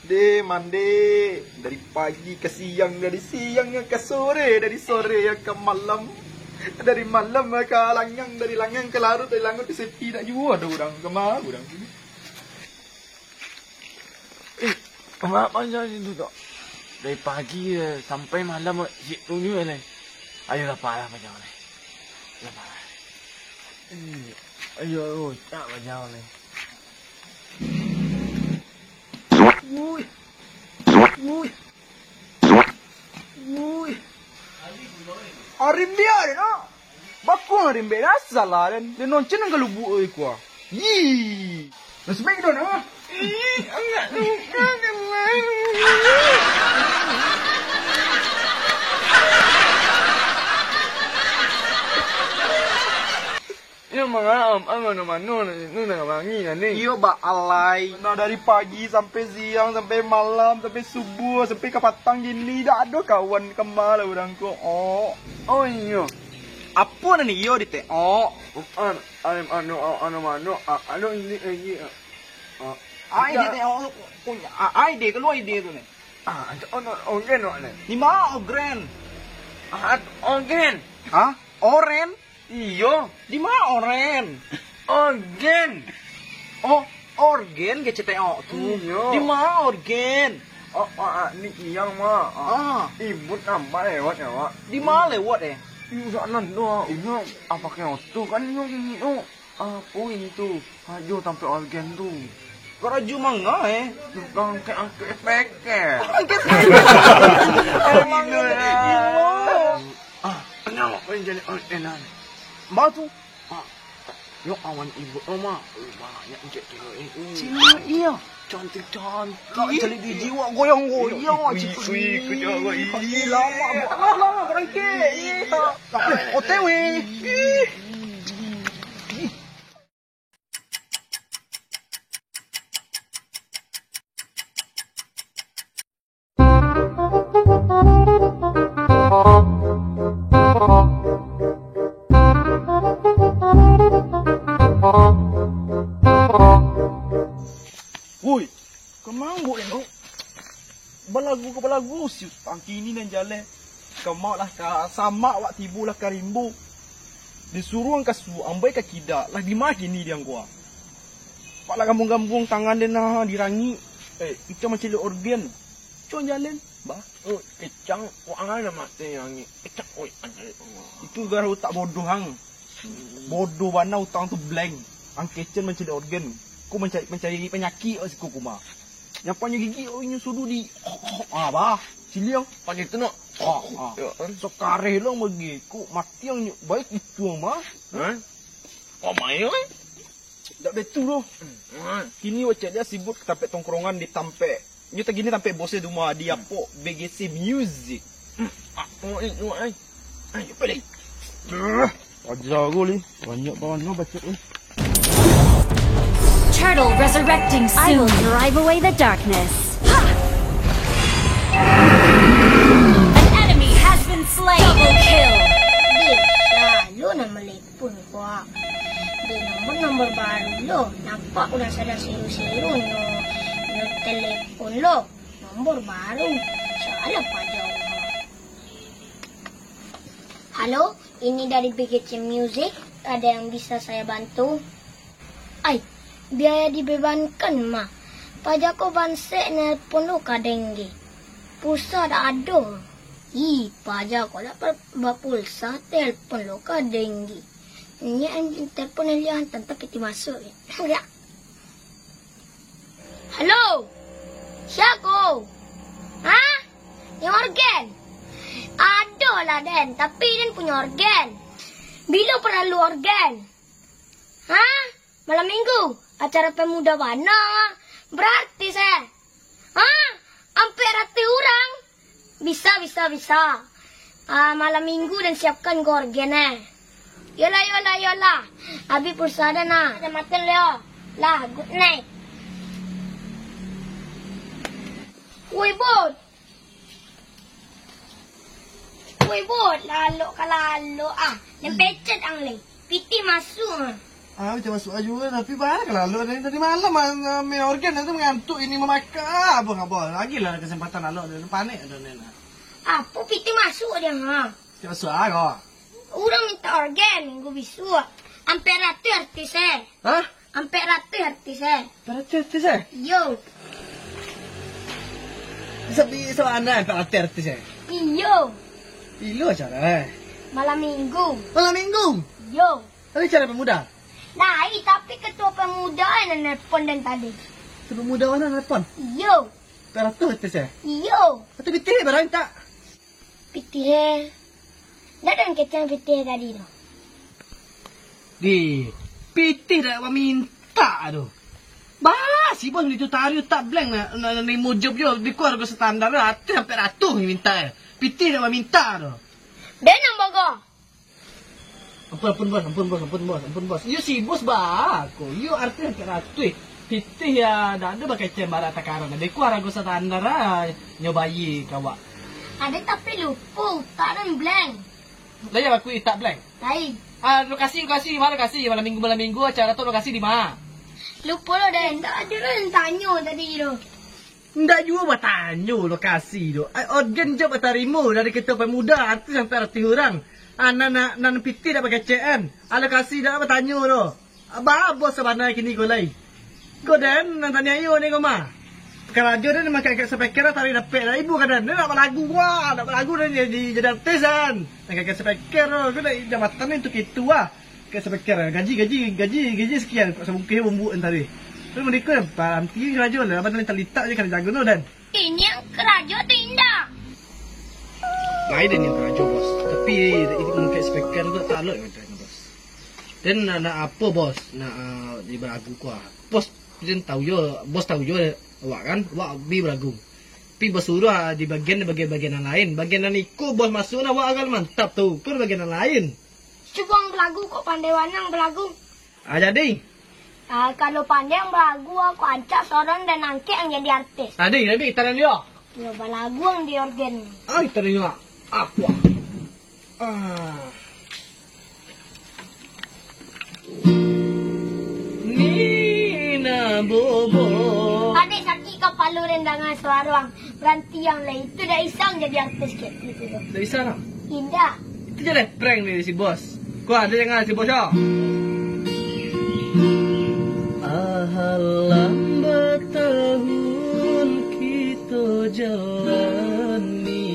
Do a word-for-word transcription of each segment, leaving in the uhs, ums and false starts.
Mande, mande. Dari pagi ka siang, dari siang ka sore, dari sore ka malam, dari malam ka langang, dari langang ka larut, dari larut ka sepi, dak juo ado urang. Kama urang siko? Eh, kama panjang situ, Tok? Dari pagi, eh, sampai malam, eh, situ nyo, eh, lai. Ayo, lapar lah panjang, lai. Lapar lah. Eh, ayo, oi, tak panjang, lai. Ui. Ui. Ui. Arimbia den, ah. Bakung arimbia den, salah den. Den noncen nan ka lubuak, oi, kua. Yii. Respect don, ah. Ih, angak tu, angak tu. Iyo mangaam, ah, mano-mano lah, itu nan mangi lah ni. Iyo, ba alai. Nah, dari pagi sampai siang, sampai malam, sampai subuah, sampai ka patang kini, dak ado kawan, kama lah urang ko, oh. Oh, iyo. Apo nan iyo di T O? An, an, anu, anu, anu, a-, anu, ini, ini, a-, a-, Ah, ide T O tu, punya, ah, ide, kalua ide tu ni. Ah, anu, orgen, wak ni. Di ma orgen? Ah, orgen. Hah? Oren? Iyo. Di ma oren? Orgen. Oh, orgen G C T O tu. Iyo. Di ma orgen? Oh, ah, ah, ni iyang, Mak. Ah. Ah. Ibut nampak lewat ya, Mak. Di ma lewat, eh? Iyo, sak nan tu, ah. Iyo, ah, pakai oto kan, iyo, iyo. Apo itu? Ajo tampek orgen tu. Karajo manga, eh? Angkek-angkek peker. Angkek peker. Emang gilo, ya. Gilo. Ah, kenapa kau jadi orgenan? Ba tu. Ah, yo awan ibu tu, Mak. Banyak cek cewek, eh. Cewek, iyo. Cantik-cantik. Cari di jiwa goyang-goyang. Ih, ih, ih, ih, ih, ih, lama, lama, lama, berangkat. Ih, tak. O T W. Ih. Woi, ka ma den ko? Balagu ka balagu, si utang kini nan jaleh. Ka ma lah ka samak, wak tibo lah ka rimbo. Disuruah ka suok, ambo ka kida, lah di ma kini den ko? Pak lah gambuang-gambuang tangan den nah di rangik. Eh, kicang mancaliak orgen. Cuang jaleh, bah. Oh, kicang, wak angah lah mati rangik. Kicang, oi, anjay. Itu gara utak bodoh ang. Bodoh bana utang tu blank. Ang kecen mancaliak orgen. Ko mancari, mancari panyakik awak siko ko mah. Nyapo nyo gigi, oh, inyo sudu di, ah, bah. Ciliang. Panjang tu nak. Ah, ah. Ya, kan? Sakareh lo magi. Ko mati ang nyo baik itu ang mah. Hah? Kau main, kan? Dak betul doh. Hmm. Kini wak caliak sibuk ka tampek tongkrongan di tampek. Nyo tagini tampek bos di rumah di apo B G C Music. Hmm. Ah, oh, eh, oh, eh. Ayo, pilih. Aja aku li. Banyak kawan kau baca, eh. Turtle resurrecting soon. I will drive away the darkness. Ha! An enemy has been slain. Double kill. Deh, selalu nak meletup. Pun kuak. Di nomor-nomor baru lo, nampak urang sadang seru-seru nyo, nyo telepon lo. Nomor baru. Salah paja urang. Halo, ini dari B G C Music. Ada yang bisa saya bantu? Ai, biaya dibebankan mah. Paja ko bansek nelpon lo ka dengge. Pulsa dak ado. Ih, paja ko dak ba-, bapulsa, telpon lo ka dengge. Nyo, telepon Elia, tantang piti masuak. Halo? Sia ko? Ha? Yang orgen? Ado lah, den. Tapi den punyo orgen. Bilo paralu orgen? Ha? Malam minggu? Acara pemuda bana. Berarti, eh. Ha? Ampek ratuih urang? Bisa, bisa, bisa. Ah, malam minggu den siapkan gorgen, eh. Yolah, yolah, yolah. Abih pulsa den, ah. Dah makan, Leo. Lah, good night. Woi, Bot. Woi, Bot. Lalok ka lalok, ah. Den pecet ang, leh. Piti masuak, ah. Ah, macam masuk aja, tapi barang lah lo dari tadi malam, ah, main organ tu mengantuk ini, memakak apa, apa. Lagi lah kesempatan lo, panik ada ni. Apo pitih masuk dia, ha? Macam masuk ah, kau. Urang minta organ minggu bisuak. Ampek ratuih artis, eh. Hah? Ampek ratuih artis, eh. Ampek ratuih artis, eh? Iyo. Sabi, sabana ampek ratuih artis, eh? Iyo. Ilo acara, eh? Malam minggu. Malam minggu? Iyo. Tapi acara pemuda? Lai, tapi ketua pemuda nan nelpon den tadi. Ketua pemuda nan nelpon? Iyo. Ampek ratuih artis, eh? Iyo. Atau pitih barang tak? Pitih, eh. Ndak den kecekan pitih tadi tu. Di, pitih dak baminta tu. Bah, si bos ni tu tari utak blank nak, nak, nak nimo job jo, di ko harga standar tu, artis ampek ratuih ni minta, eh. Pitih dak baminta tu. Den nan bogoh. Ampun, ampun, bos, ampun, bos, ampun, bos, ampun, bos. Iyo si bos baa ko, iyo artis ampek ratuih. Pitih yo, dak ado bakecek barat takaran. Di ko harga standar ah, nyo bayia ka awak. Ado tapi lupo, utak den blank. Lah yo, aku utak blank. Lain. Ah, lokasi, lokasi, ma lokasi? Malam minggu, malam minggu acara tu lokasi di ma? Lupo lo, den. Ndak ado lo nan tanyo tadi tu. Ndak juo batanyo lokasi tu. Ai, organ jo batarimo dari ketua pemuda, artis sampai ratuih urang. Ah, nan, nan, nan pitih dak bakecek an. Ah, lokasi dak batanyo tu. Ba bos sabana kini ko lai. Ko den nan taniayo ni ko mah. Karajo den makai angkek speaker tadi dapek lah ibu ka den. Den nak balagu wah, nak balagu den jadi, jadi artis den. Angkek speaker tu, ko nak jabatan ni untuk itu ah. Angkek speaker, gaji, gaji, gaji, gaji sekian, kok sabungkuih bumbuk den tadi. Tapi mereka paranti karajo lah, abang talitak-litak je kena jago tu den. Ini yang karajo tu indak. Lain den yang karajo, bos. Tapi ini mungkin speaker tu tak elok yang karajo, bos. Den nak, nak apo, bos? Nak, ah, di balagu ko ah. Bos, den tahu jo, bos tahu jo awak kan? Awak bi balagu. Pi basuruah di bagian, bagian-bagian nan lain. Bagian nan iko bos masuak nah, awak akan mantap tu. Ko bagian nan lain. Cubo ang balagu, kok pandai waniang balagu. Ah, jadi? Ah, kalau pandai ang balagu, aku ancak sorang den angkek ang jadi artis. Jadi, jadi, taruih dia. Yo, balagu ang di organ. Ai, taruih dia. Apa? Ah. Nina Bobo. Padek sakik kapalo den danga suaro ang. Baranti ang lai. Itu dak isang jadi artis kek itu tu. Dak isang lah? Indak. Itu jadi prank ni si bos. Kuah, ado jangan si bos yo. Ahalam batahun kito jalani.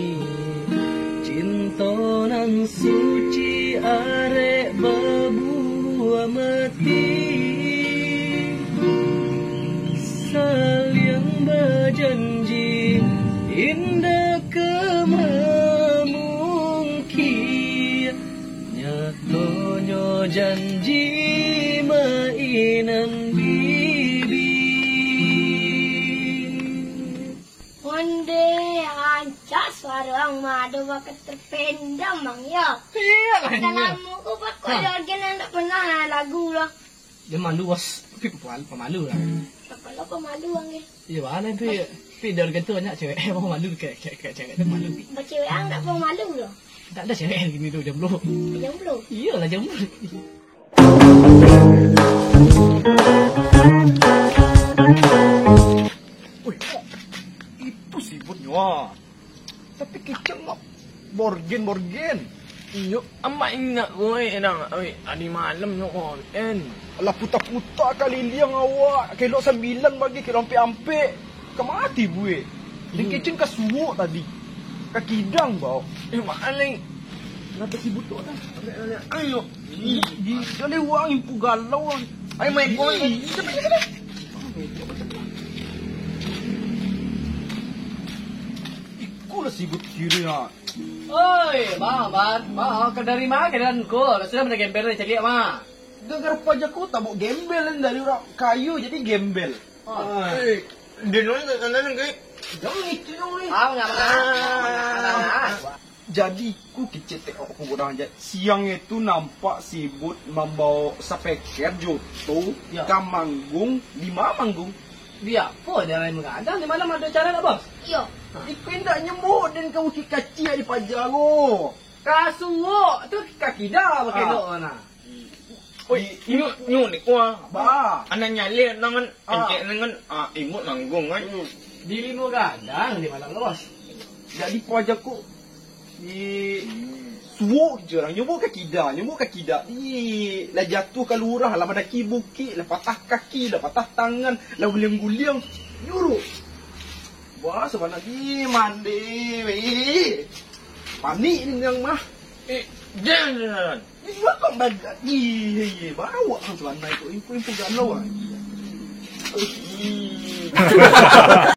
Cinto nan suci arek babuah mati. Saliang bajanji indak ka mamungkia. Nyatonyo janji mainan bibia. Onde, ancak suaro ang mah ado bakat terpendam, Bang, yo. Iyolah, iyo. Salamo ko bako Ha. Jorgen ndak pernah lagu lah. Dia malu, bos. Tapi pemalu, pemalu lah. Apalah pemalu ang, eh? Iyo, bana, tapi, tapi di organ tu banyak cewek. Pemalu, kayak, kayak, kayak cewek tu malu. Bacewek ang ndak pemalu doh. Tak ada cewek gini tu, jomblo. Jomblo? Iyolah, jomblo. Wih, itu sibutnya. Tapi kicau mak borgen-borgen. Iyo, amak ingat gue, enang, oi, adi malam nyo, oi, en. Alah puta-puta kaliliang awak, kelok sambilan bagi, kelok ampek-ampek. Ka mati bue. Dan Hmm. kicau ka suok tadi. Ka kidang, bau. Eh, mak alai. Kenapa sibuk tu, kan? Ayo. Ih, ih, dah lewat, impu galau, kan? Ayo, main kau, Ih, main. Ih, cepat, cepat. Ikulah sibuk kiri, ha. Oi, Bang, Bang, Bang, kau dari mana kalian ko? Lah sudah mana gembel ni, caliak, mah. Gara-gara pajak ko tabuk gembel kan, dari orang kayu jadi gembel. Oh. Eh, dia nol tak tanda kan, Kak? Jangan itu dong ni. Ah, enggak apa-apa. Ah. Jadi, ku kicit tengok pangurang je. Siang itu nampak sibut mambawa speaker joto Ya. ka manggung. Di mana manggung? Di apo, di Alai Menggadang, di malam ado acara dak, Bos? Iyo. Iko indak nyembuh dan ka Bukik Kaciak di Pajaro. Ka suok tu ka kida Ah. bakendok mana? Oi, inyo, inyo ni kuah. Ba. Anak nyaleh nan kan, Ah. Encik nan kan, ah, imut nanggung kan. Di limo gadang di malam lawas. Jadi paja ku di suok je orang nyebut ka kida, nyebut ka kida. Di lah jatuh ka lurah, lah madaki bukik, lah patah kaki, lah patah tangan, lah guliang-guliang. Nyuruh. Wah, sabana di mandi, weh. Panik ni yang mah. Eh, jangan, jangan. Ini bakal banyak. Iya, iya, bawa kan sabana itu. Info-info galau ah.